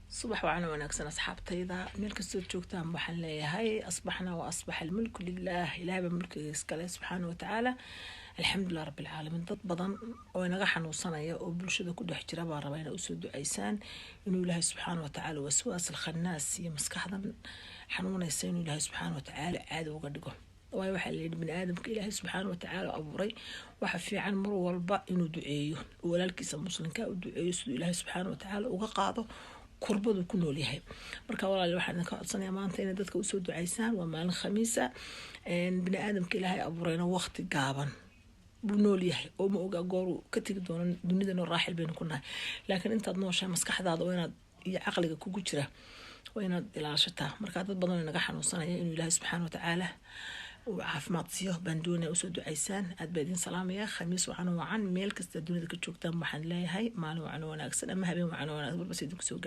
Subax wacan wanaagsan, asxaabtayda, meel kastood joogtaan. Waxaan leeyahay asbaxna wa asbaxa almulku lilah. Ilahay baa mulkiga iskale, subxaana watacaala. Alxamdulilah rabbilcaalamiin. Dad badan oo inaga xanuunsanaya oo bulshada ku dhex jira baa rabaa inay usoo ducaysaan inuu Ilaahay subxaana watacaala waswaas alkhannaas iyo maskaxdan xanuunaysa inuu Ilaahay subxaana watacaala caadi uga dhigo. Waayo, waxaa layidhi bini aadamka Ilaahay subxaana watacaala abuuray waxa fiican mar walba inuu duceeyo oo walaalkiisa muslimka u duceeyo, siduu Ilaahay subxaana watacaala uga qaado kurbadu ku nool yahay. Marka walaal, waxaan idinka codsanaya maanta inay dadka usoo ducaysaan. Waa maalin Khamiisa. Bini aadamka Ilaahay abuurayna waqti gaaban buu nool yahay oo ma ogaa gooruu ka tegi doono dunidanoo raaxil baynu ku nahay. Laakiin intaad nooshahay, maskaxdaada waa inaad iyo caqliga kugu jira waa inaad ilaashataa. Marka dad badan oo naga xanuunsanaya inuu Ilaahay subxaana watacaala uu caafimaad siiyo baan doonaya usoo ducaysaan. Aad baa idin salaamaya. Khamiis wacan oo wacan, meel kasta dunida ka joogtaan. Waxaan leeyahay maalin wacan oo wanaagsan ama habeen wacan oo wanaagsan, balbas idinku soo gaar.